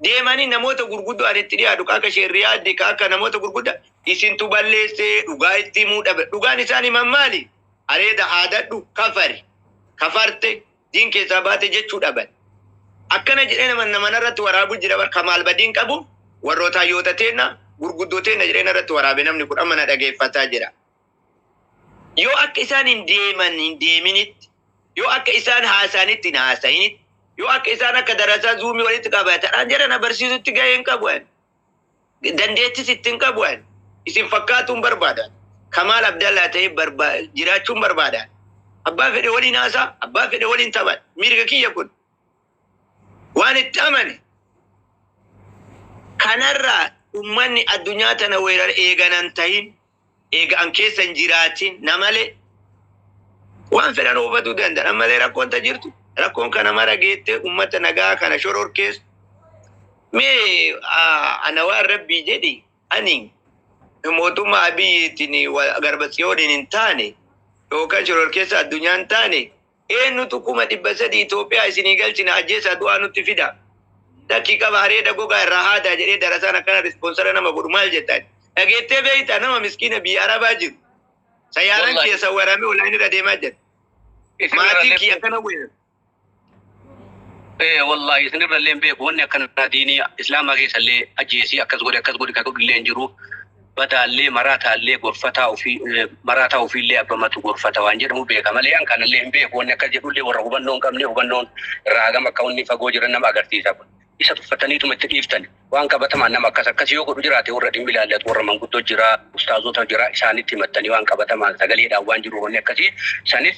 Deemanii namoota gurguddoo ani itti dhiyaadu ka akka sheerriyaaddi ka akka namoota gurguddaa isintu balleessee dhugaa itti himuu dhabe. Dhugaan isaan himan maali? Areeda haadadhu kafari. Kafarte diin keessaa baate jechuu dhaban. Akkana jedhee nama namanarratti waraabuu jira bar kamaal badiin qabu warroota hayyoota teenna gurguddoo teenna jedhee narratti waraabe namni kun amma na dhageeffataa jira. Yoo akka isaan hin deeman hin deeminitti, yoo akka isaan haasa'anitti hin haasa'initti, yoo akka isaan akka darasaa zuumii walitti qabatadhaan jedhan na barsiisutti gahee hin qabu ani. Dandeettis itti hin qabu ani. Isin fakkaatuun barbaada. Kamaal Abdallaa ta'ee jiraachuun barbaada. Abbaa fedhe waliin haasaa, abbaa fedhe waliin taphadha. Mirga kiyya kun. Waan itti amane. Kanarraa ummanni addunyaa tana weerara eeganan tahin, eega an keessa hin jiraatin namalee waan fedhan oofachuu danda'an. Ammallee rakkoon ta jirtu rakkoon kana mara geettee ummata nagaa kana shororkeessu. Mee ana waan rabbii jedhi ani mootummaa Abiyyiitiin garba tsiyooniin hin taane yookaan shororkeessa addunyaa hin taane eenyutu 300,000 Itoophiyaa isinii galchina ajjeesaa du'aa nutti fida. Lakkii qaba areeda gogaa irraa haadaa jedhee darasaan akkana rispoonsara nama godhu maal jettaan. Dhageettee beektaa nama miskiina biyya Arabaa jiru. Sayyaaran Wallahi. kiyya sawwaramee onlaayinii irra deemaa jira. Isin Maatiin irrallee kiyya akkana weerara. Wallahi isin irrallee hin beeku wanni akkana diinii islaamaa keessallee ajjeesii akkas godhe akkas godhe kan godhu illee hin jiru. Badaallee maraataallee gorfataa ofii maraataa ofiillee abbamatu gorfata waan jedhamu beeka malee an kanallee hin beeku wanni akkas jedhullee warra hubannoo hin qabne hubannoon irraa hagam akka wanni fagoo jiran nama agarsiisa kun. Isa tuffataniituma itti dhiiftan waan qabatamaan nama akkas akkas yoo godhu jiraate warra dhimmi ilaallatu warra manguddoo jira ustaazota jira isaanitti himattanii waan qabatamaan sagaleedhaan waan jiru wanni akkasii sanis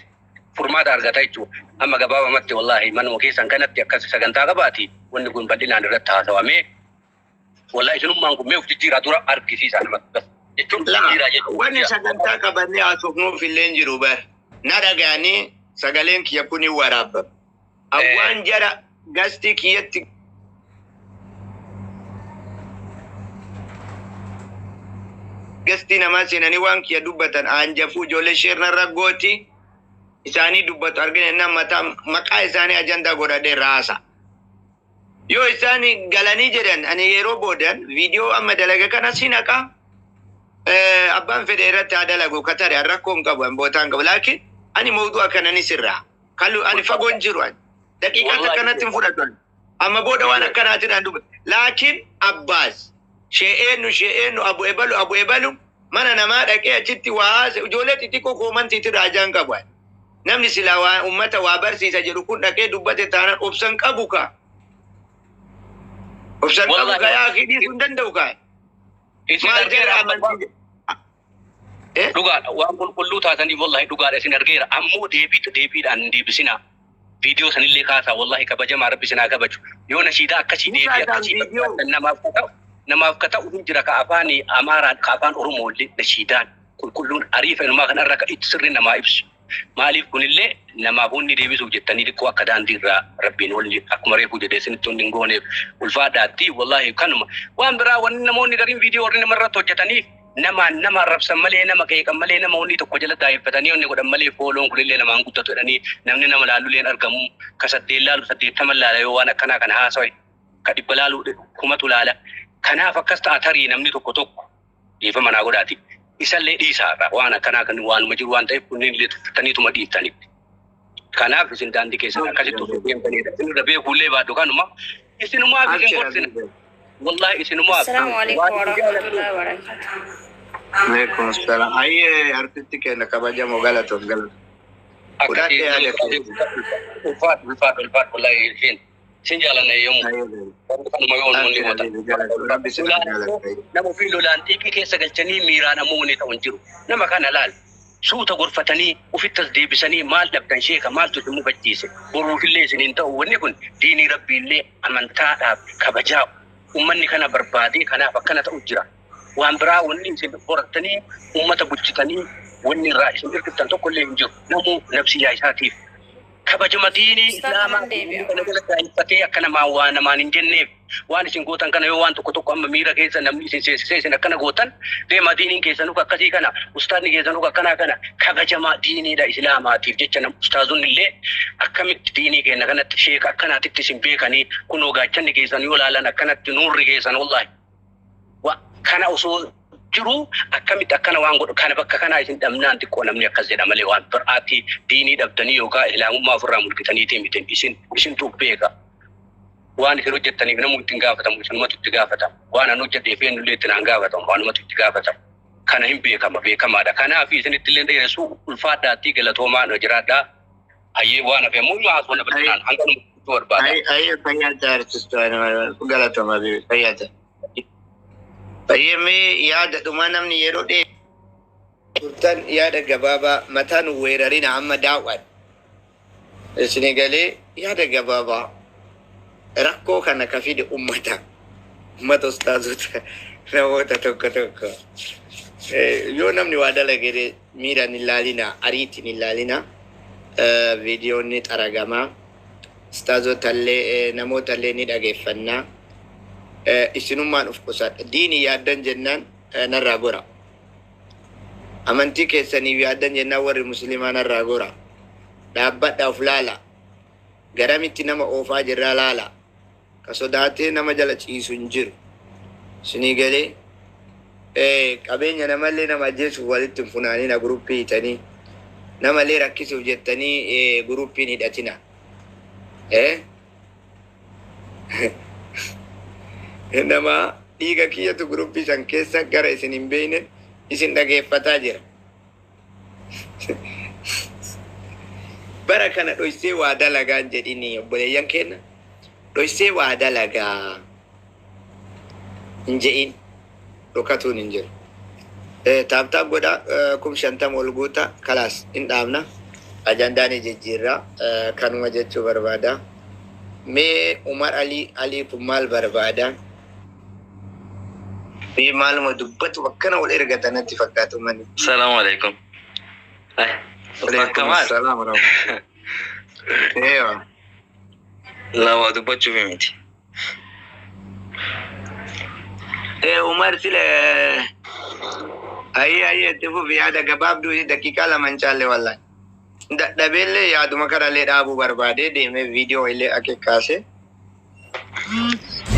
furmaata argata jechuudha. Amma gabaabamatti wallahi manuma keessan kanatti akkas sagantaa qabaati wanni kun bal'inaan irratti haasawamee wallahi isinummaan kun mee of jijjiiraa dura argisiisaa namatti jechuun Laa, jijjiiraa jechuudha. wanni sagantaa qabannee haasofnuuf illee hin jiru bar. Na dhaga'anii sagaleen kiyya kun hin waraabama. Awwaan jara gastii kiyyatti gastii namaa seenanii waan kiyya dubbatan aanjafuu ijoollee sheernarra gooti isaanii dubbatu argina jennaan mataa maqaa isaanii ajandaa godhadhee raasa. Yoo isaan galanii jedhan ani yeroo boodan viidiyoo amma dalaga kana si naqa. Abbaan fedhe irratti haa dalagu katare an rakkoo hin qabu an bootaa hin qabu laakiin ani mawdu'a kana ni sirraa. Kallu ani fagoon jiru ani. Daqiiqaa Wallahi. takka natti hin fudhatu ani. Amma booda waan akkanaatiin an dubbatu. Laakiin Abbaas shee'eennu shee'eennu abu ebalu abu ebalu mana namaa dhaqee achitti waa haase ijoollee xixiqqoo koomantiitti raajaan qabu ani. Namni silaa waa ummata waa barsiisa jedhu kun dhaqee dubbate taanaan obsan qabu ka. Obsan qabu Wallahi. ka yaa akhi dhiisuu hin danda'u ka. Isin Maal argeera jedha amma amantii? Eh? Dhugaadha waan qulqulluu taataniif wallahi dhugaadha isin argeera ammoo deebii deebiidhaan hin deebisinaa. Viidiyoo sanillee kaasaa wallahi kabajamaa rabbi isin haa kabaju. Yoo nashiidaa akkasii Ni deebii kaasaan akkasii viidiyoo. barbaadan namaaf ka ta'u namaaf ka ta'u hin jira ka afaan Amaaraan ka afaan Oromoo illee nashiidaan qulqulluun ariifa inumaa kanarra ka itti sirri namaa ibsu. Maaliif kunillee namaaf wanni deebisuuf jettanii xiqqoo akka daandii irraa rabbiin wanni akkuma reefuu jedhee isinitti wanni hin gooneef ulfaadhaatti wallahi kanuma waan biraa wanni namoonni gariin viidiyoo warri namarratti hojjetaniif namaan nama arrabsan malee nama qeeqan malee nama wanni tokko jala daa'effatanii wanni godhan malee fooloon kunillee namaan guddatu jedhanii namni nama laalullee hin argamu ka saddeet laalu saddeettama laala yoo waan akkanaa kana haasawe ka dhibba laalu kumatu laala kanaaf akkas ta'a tarii namni tokko tokko dhiifama naa godhaati isallee dhiisaarra waan akkanaa kan waanuma jiru waan ta'eef kunneen illee tuffataniituma dhiiftanitti. Kanaaf isin daandii keessan akkasitti osoo deemtanidha. Isin irra beekuullee baadhu kanuma isinumaaf isin Abshir gorsina. Habibi. Wallahi isinumaaf Assalamu alaikum waan isin jaalattu. warahmatullahi wabarakatuh. Alaikum salaam. Ayyee artisti keenya kabajamoo galatoom galatoom. Akkasii Fudhadhee yaada kee. ulfaadhu ulfaadhu ulfaadhu wallahi isheen Isin jaalanna yoomuu. Kanuma yoo wanni gootan. Rabbi isin Lolaan ammoo jaalladha. nama ofii lolaan xiiqii keessa galchanii miiraan ammoo wanni ta'u hin jiru. Nama kana laal. Suuta gorfatanii ofitti as deebisanii maal dhabdan sheeka maaltu isin mufachiise. Boruufillee isiniin ta'u wanni kun diinii rabbiillee amantaadhaaf kabajaa ummanni kana barbaadee kanaaf akkana ta'u jira. Waan biraa wanni isin horattanii ummata bulchitanii wanni irraa isin hirkiftan tokkollee hin jiru. Namuu nafsiyyaa isaatiif kabajama diinii Ustaaz islaamaa nan deebi'a. kana jala daa'imfatee akka namaa waa namaan hin jenneef waan isin gootan kana yoo waan tokko tokko amma miira keessa namni isin seensisee isin akkana gootan deema diiniin keessanuu akkasii kana ustaadni keessanuu akkanaa kana kabajama diiniidha islaamaatiif jecha nam ustaazonni illee akkamitti diinii keenya kanatti sheeka akkanaatitti isin beekanii kunoo gaachanni keessan yoo laalan akkanatti nuurri keessan wallaahi wa kana osoo jiru akkamitti akkana waan godhu kana bakka kanaa isin dhabnaan xiqqoo namni akkas jedha malee waan biraatti diinii dhabdanii yookaan islaamummaa ofirraa mulqitaniitii miti isin isintu beeka. Waan isin hojjettaniif namuu ittiin gaafatamu isinumatu itti gaafatama. Waan an hojjedheef eenyullee ittiin aan gaafatamu waanumatu itti gaafatama. Kana hin beekama beekamaadha. Kanaaf isinitti illee dheeressu ulfaadhaatti galatoomaa nu jiraadhaa. Hayyee waan hafe ammoo haasawwan bal'inaan hanga nu barbaada. Ay, ay, fayyaa ta'a galatoma fayyaa ta'a. Fayyamee yaada dhumaa namni yeroo dheeraa turtan yaada gabaabaa mataan weerarina amma daawwan. Isin galee yaada gabaabaa rakkoo kana ka fide ummata. Ummata ustaazota namoota tokko tokko. Yoo namni waa dalage miiraan hin laalina, ariitiin hin laalina, viidiyoon ni xaragamaa. Ustaazota illee namoota illee ni dhageeffannaa. Isinummaan of qusadha. Diini yaaddan jennaan narraa gora. Amantii keessaniif yaaddan jennaan warri musliimaa narraa gora. Dhaabbadha of laala. Garamitti nama oofaa jirraa laala. Ka sodaatee nama jala ciisu hin jiru. Isinii galee qabeenya namallee nama ajjeesuuf walitti hin funaanina guruppii hiitanii. Namallee rakkisuuf jettanii guruppiin hidhatina. Nama dhiiga kiyyatu guruppii san keessa gara isin hin beekne isin dhageeffataa jira. Bara kana dhoysee waa dalagaa hin jedhini obboleeyyan keenya. Dhoysee waa dalagaa hin jedhin dhokatuun hin jiru. Tap tap godha 50,000 ol guuta kalaas hin dhaabna. Ajandaan jijjiirraa kanuma jechuu barbaada. Mee Umar Ali Ali kun maal barbaada? Mee maaluma dubbatu akkana wal ergata natti fakkaatu mani. Assalamu alaikum. Ay, Ustaz Alaikum Kamal. salaam warahmatullahi. Eewa. Lama dubbachuuf miti. Umar sile ayyee ayyee itti fufi yaada gabaabduu daqiiqaa 2 hin caalle wallahi. Dadhabeellee yaaduma kanallee dhaabuu barbaadee deemee viidiyoo illee akeekkaase.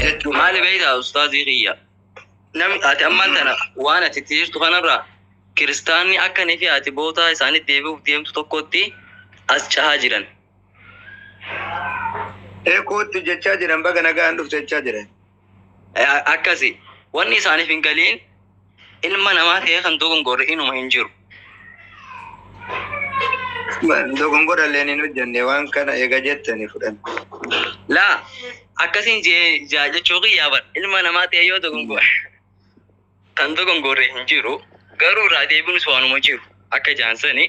Jechuu Maali beektaa ustaazii kiyya? Namni ati ammaan tana waan ati itti jirtu kanarraa kiristaanni akka ni fi ati bootaa isaanitti deebi'uuf deemtu tokkotti as cahaa jiran. Kootti jechaa jiran baga nagaan dhufte jechaa jiran. Akkasi wanni isaaniif hin galiin ilma namaa ta'ee kan dogongorre inuma hin jiru. Dogongora illee hin hojjenne waan kana eega jettanii fudhan. Laa akkasiin jee jechuu kiyyaa bar ilma namaa ta'ee yoo dogongorre kan dogongorre hin jiru garuu irraa deebiinus waanuma jiru akka jaansani.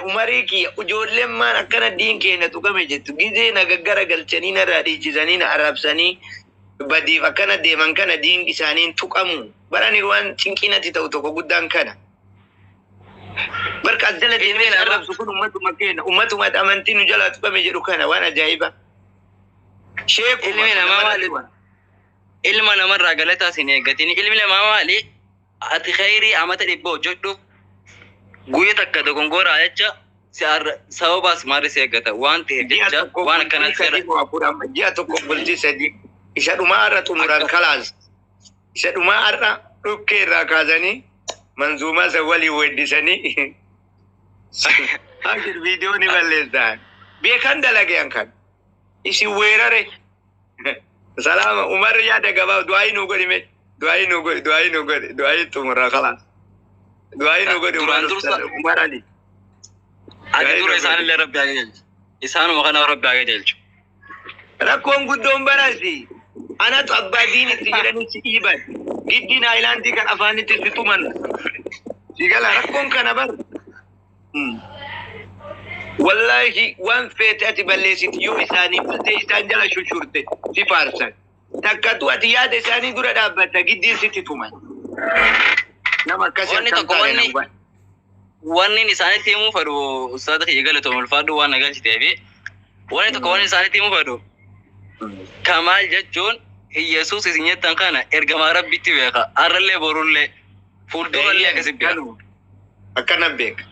Umarii kiyya ijoolleen maan akkana diin keenya tuqame jettu gizee na gaggara galchanii narraa dhiichisanii na arrabsanii badiif akkana deeman kana diin isaaniin tuqamu. Barani waan cinqinatti ta'u tokko guddaan kana. Barka as jala deemee na arrabsu kun ummatuma keenya ummatuma amantii nu jalaa tuqame jedhu kana waan ajaa'iba. Sheekuma Ilmi namaa maali? Ilma namarraa galataa sin eeggatin. Ilmi namaa maali? Ati khayrii amata dhibba hojjedhuuf guyya takka dogongoraa jecha si sababaas maarri si eeggata waan ta'eef Ji'a jecha tokko waan bultii akkanaa seera sadii moo afur amma ji'a tokko bultii sadii isa dhumaa har'a xumuran akka kalaas isa dhumaa har'a dhukkee irraa kaasanii manzuumaa san waliin weeddisanii akir viidiyoo ni balleessan beekan dalage an kan isin weerare salaama Umar yaada gabaab du'aayii nuu godhi mee du'aayii nuu godhi du'aayii nuu godhi du'aayii xumurra kalaas du'aayii nuu godhi Umar duraan dursa Umar Ali ati du'aayii dura nuu godhi isaanillee rabbi haa qajeelchu. Isaanuma kana rabbi haa qajeelchu. Rakkoon guddoon barasi. Anatu abbaa diinitti jedhanii si dhiiban. Giddiin haayilaandii kan afaanitti si tuman. Si gala rakkoon kana bar. Wallaahi waan feete ati balleessiti yoo isaanii bultee isaan jala shushurte si faarsan. Takkatu ati yaada isaanii dura dhaabbatta giddiin sitti tuman. Nama akkasii Wanni akkam tokko taane wanni nan hubadhu. Wanni isaanitti himuu fedhu ustaaza kiyya galatoom ulfaadhu waan na galchitee fi wanni tokko wanni isaanitti himuu fedhu Kamaal jechuun Iyyasuus isin jettan kana ergamaa Rabbitti beeka. Har'allee borullee fuuldurallee akkasi beeka. Akkana beeka.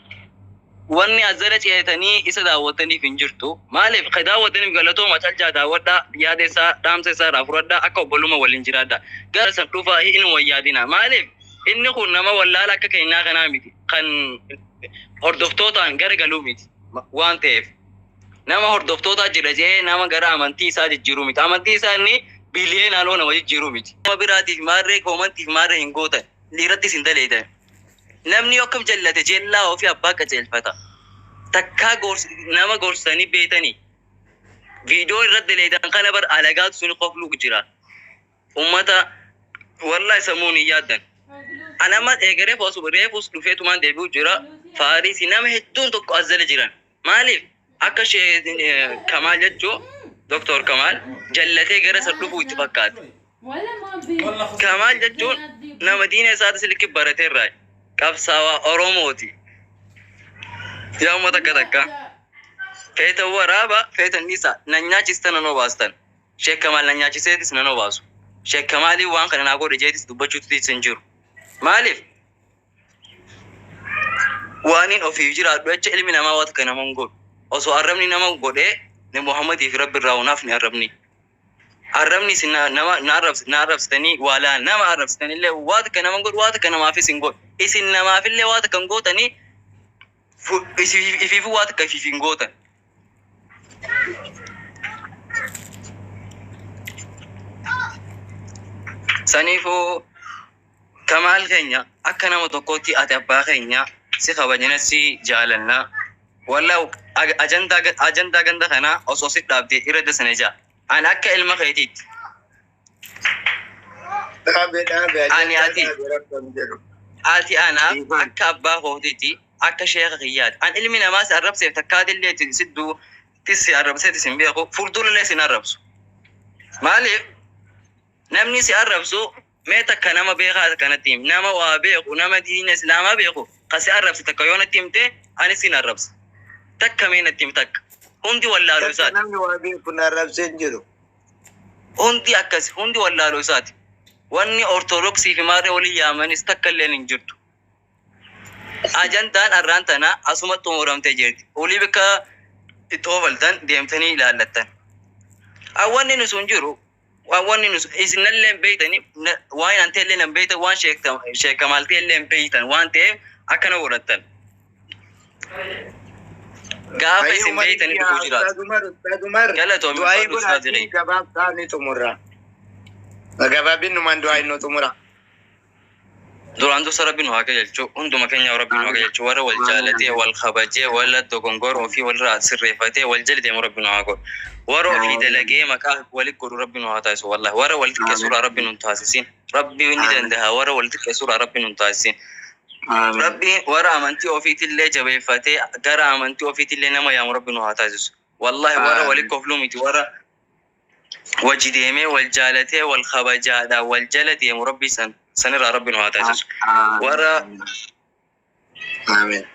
Wanni as jala ceetanii isa daawwattaniif hin jirtu. Maaliif ka daawwattaniif galatooma calcaa daawwadhaa yaada isaa dhaamsa isaa irraa fudhadhaa akka obbolummaa waliin jiraadha. Gara san dhufaa hin wayyaadina. Maaliif inni kun nama wallaala akka keenyaa kanaa miti. Kan hordoftootaan gara galuu miti waan ta'eef. Nama hordoftootaa jira jedhee nama gara amantii isaa jijjiiruu miti. Amantii isaa inni biliyeenaan oo nama jijjiiruu miti. Nama biraatiif maarree koomantiif maarree hin gootan. Irrattis hin daleetan. Namni yoo akkam jallate jellaa ofii abbaa qajeelfata. Takkaa nama gorsanii beetanii. Viidiyoo irratti daleetan kana bar alagaatu sun qoflu jira. Ummata wallahi sammuun hin yaaddan. Anama eegareef osoo reefus dhufeetumaan deebi'u jira. Faarisi nama hedduun tokko as jala jiran. Maaliif akka Kamaal jechuu Doktor Kamaal jallatee gara isa dhufuu itti fakkaate. Kamaal jechuun nama diina isaati silki barateerraa qabsaawaa Oromooti. Yaa uummata akka takka. Feetan waraaba feetan dhiisa nan nyaachistan nan obaastan. Sheek Kamaal nan nyaachiseetis nan obaasu. Sheek Kamaaliin waan kana naa godhe jeetis dubbachuutu hin jiru. Maaliif waanin ofiif jiraadhu jecha ilmi namaa waan takka nama hin godhu. Osoo arrabni nama godhee ni Muhammadii fi Rabbi irraa hunaaf ni arrabni. Arrabni isin nama na arrabsitanii waalaa nama arrabsitanillee waa takka nama hin godhu waa takka namaafis hin godhu. Isin namaafillee waa takka hin gootanii ifiifuu waa takka ifiif hin gootan. Saniifuu Kamaal keenya akka nama tokkootti ati abbaa keenya si kabajna si jaalanna. Wallah ajandaa ganda kanaa osoo si dhaabde irra dasana jaa. Ani akka ilma keetiitti. Dhaabe dhaabe Ani ajandaa ati dhaabe rakkoon jedhu. Ati anaaf Dhiifama. akka abbaa kootiitti akka sheeka kiyyaati. An ilmi namaa si arrabseef takkaatillee sidduu si arrabseetis hin beeku fuuldurallee sin arrabsu. Maaliif namni si arrabsu mee takka nama beekaa kanatti himi. Nama waa beeku nama diina islaamaa beeku ka si arrabse takka yoo natti himte anis sin arrabsa. Takka mee natti himi takka. Hundi wallaaluu Takka isaati. namni waa beeku na arrabsee hin jiru. Hundi akkasi hundi wallaaluu isaati. Wanni ortodoksii fi maarree waliin yaamanis takka illeen hin jirtu. Ajandaan arraan tana asuma xumuramtee jirti. Olii bakka itti oofaltan deemtanii ilaallattan. Wanni nu sun jiru wanni nu isinallee hin beektani waan an ta'ellee hin beektan waan sheekamaal ta'ellee hin beektan waan ta'eef akkana godhattan. Gaafa Hayyuu isin Umar beektanii yaa dhufuu jiraatu. Ustaaz Umar Ustaaz Umar Galatoomi du'aayii ulfaadhu Ustaaz godhaatii Jedhee. gabaabsaa ni xumurra. Gabaabinnumaan du'aa inni xumura. Duraan dursa Rabbi nu haa qajeelchu. Hunduma keenya Rabbi nu haa qajeelchu. Warra wal jaalatee, wal kabajee, wal dogongoroo ofii walirraa sirreeffatee, wal jala deemu Rabbi nu haa godhu. Warra ofii dalagee maqaa walit godhu Rabbi nu haa taasisu. Wallahi warra wal xiqqeessuurraa Rabbi nu hin taasisin. Rabbi ni danda'a warra wal xiqqeessuurraa Rabbi nu hin taasisin. Rabbi warra amantii ofiitillee jabeeffatee gara amantii ofiitillee nama yaamu Rabbi nu haa taasisu. Wallahi warra walit kofluu miti warra wajji deemee wal jaalatee wal kabajaadha wal jala deemu Rabbi san sanirraa Rabbi nu haa taasisu. Warra Amiin.